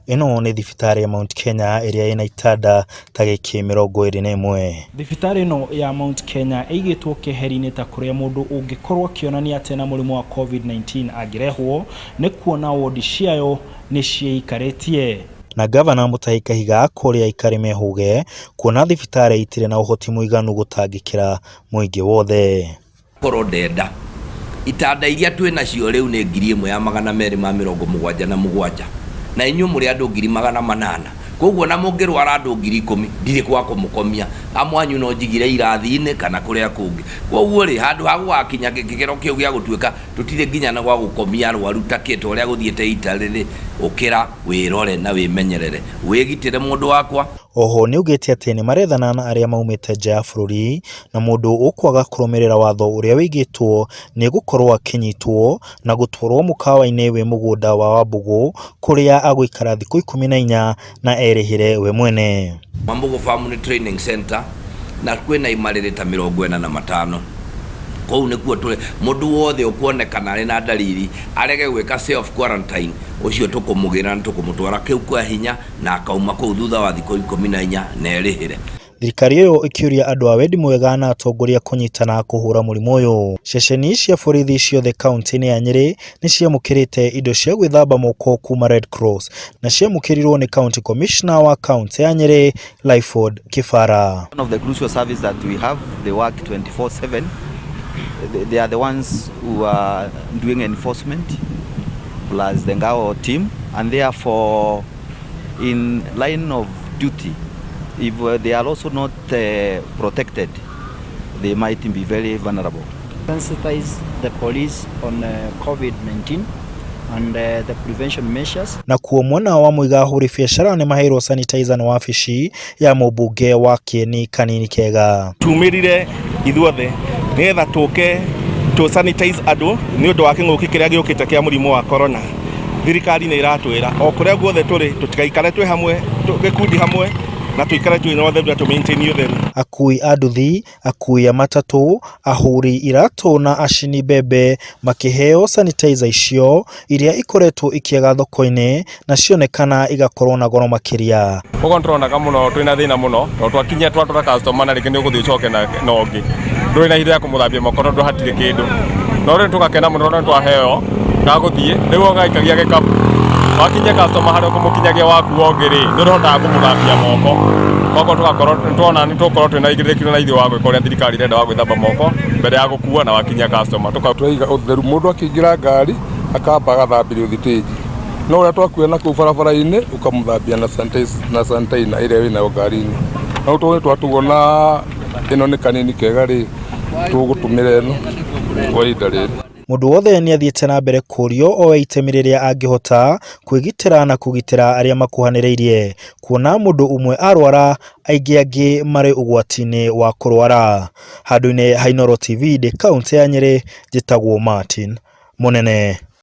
Ĩno nĩ thibitarĩ ya Mount Kenya ĩrĩa ĩna itanda ta gĩkĩ 21. Thibitarĩ ĩno ya Mount Kenya ĩigĩtwo keheri-inĩ ta kũrĩa mũndũ ũngĩkorwo akĩonania atĩ ena mũrimũ wa Covid-19 angĩrehwo, nĩ kuona wondi ciayo nĩ ciĩikarĩtie. Na ngavana Mutahi Kahiga kũrĩa aikari mehũge kuona thibitarĩ itirĩ na ũhoti mũiganu gũtangĩkĩra mũingĩ wothe. Korwo ndenda. Itanda iria twĩ nacio rĩu nĩ 1277, na inyuĩ mũrĩ andũ 800,000. Kwoguo o na mũngĩrwara andũ 10,000, ndirĩ gwa kũmũkomia. Amwe anyu no njigire irathi-inĩ kana kũrĩa kũngĩ. Kwoguo-rĩ, handũ ha gũgakinya gĩkĩro kĩu gĩa gũtuĩka tũtirĩ nginya na gwa gũkomia arwaru ta kĩ, ta ũrĩa gũthiĩte Italy-rĩ, ũkĩra, wĩrore na wĩmenyerere. Wĩgitĩre mũndũ wakwa. Oho nĩaugĩte atĩ nĩmarethana na arĩa maumĩte nja ya bũrũri na mũndũ ũkwaga kũrũmĩrĩra watho ũrĩa wĩigĩtwo nĩegũkorwo akĩnyitwo na gũtwarwo mũkawa-inĩ wĩ mũgũnda wa Wambũgũ kũrĩa agũikara thikũ 14 na erĩhĩre we mwene. Wambũgũ Farm nĩ training centre na kwĩna imarĩrĩ ta 45 kũu nĩkuo tũrĩ. Mũndũ wothe ũkuonekana arĩ na ndariri arege gwĩka self quarantine ũcio tũkũmũgĩra na tũkũmũtwara kĩu kwa hinya na akauma kũu thutha wa thikũ 14 na erĩhĩre. Thirikari ĩyo ĩkĩũria andũ a wendi mwega na atongoria kũnyitana kũhũra mũrimũ ũyũ. Ceceni cia borithi ciothe kauntĩ-inĩ ya Nyĩrĩ nĩ ciamũkĩrĩte indo cia gwĩthamba moko kuma Red Cross na ciamũkĩrirwo nĩ County Commissioner wa kauntĩ ya Nyĩrĩ Lyford Kibara. One of the crucial service that we have, they work 24/7. They are the ones who are doing enforcement plus the Ngao team, and therefore in line of duty, if they are also not protected, they might be very vulnerable. Sensitize the police on COVID-19 and the prevention measures. Nakuo mwena wa Muiga ahũri biacara nĩ maheirwo sanitizer nĩ wabici ya mũmbunge wa Kieni Kanini Kega. Tumĩrire ithuothe nĩgetha tũke tũ sanitize andũ nĩ ũndũ wa kĩng'ũki kĩrĩa gĩũkĩte kĩa mũrimũ wa corona. Thirikari nĩ ĩratwĩra o kũrĩa guothe tũrĩ tũtigaikare twĩ hamwe gĩkundi hamwe na tũikare twĩ na ũtheru na tũ maintain ũtheru. Akui a nduthi, akui a matatũ, ahũri iratũ na acini mbembe makĩheo sanitizer icio iria ikoretwo ikĩaga thoko-inĩ na cionekana igakorwo na goro makĩria. Koguo nĩtũronaga mũno twĩna thĩna mũno tondũ twakinyia twatwara customer na rĩngĩ nĩ ũgũthiĩ ũcoke na ũngĩ ndũrĩ na ihinda rĩa kũmũthambia moko tondũ hatirĩ kĩndũ. No rĩu tũgakena mũno tondũ nĩtwaheo ga gũthiĩ rĩu ũgaikagia gĩkabu wakinyia customer harĩa ũkũmũkinyagia waku ũngĩ rĩ nĩ ũrĩhotaga kũmũthambia moko. Koguo tũgakorwo nĩtwona nĩtũgũkorwo twĩna ũigĩrĩrĩki na ithuĩ wa gwĩka ũrĩa thirikari ĩrenda wa gwĩthamba moko mbere ya gũkua na wakinyia customer. Tũraiga ũtheru mũndũ akĩingĩra ngari akamba agathambĩrio thitĩnji no ũrĩa twakua na kũu barabara-inĩ ũkamũthambia na sanitizer ĩrĩa wĩnayo ngari-inĩ. No tondũ nĩtwatugwo na ĩno nĩ kanini kega rĩ, tũgũtũmĩra ĩno kwa ihinda rĩrĩ. Mũndũ wothe nĩ athiĩte na mbere kũũrio oe itemi rĩrĩa angĩhota kwĩgitĩra na kũgitĩra arĩa makuhanĩrĩirie, kuona mũndũ ũmwe arwara aingĩ angĩ marĩ ũgwati-inĩ wa kũrwara. Handũ-inĩ ha Inooro TV ndĩ kauntĩ ya Nyĩrĩ, njĩtagwo Martin Mũnene.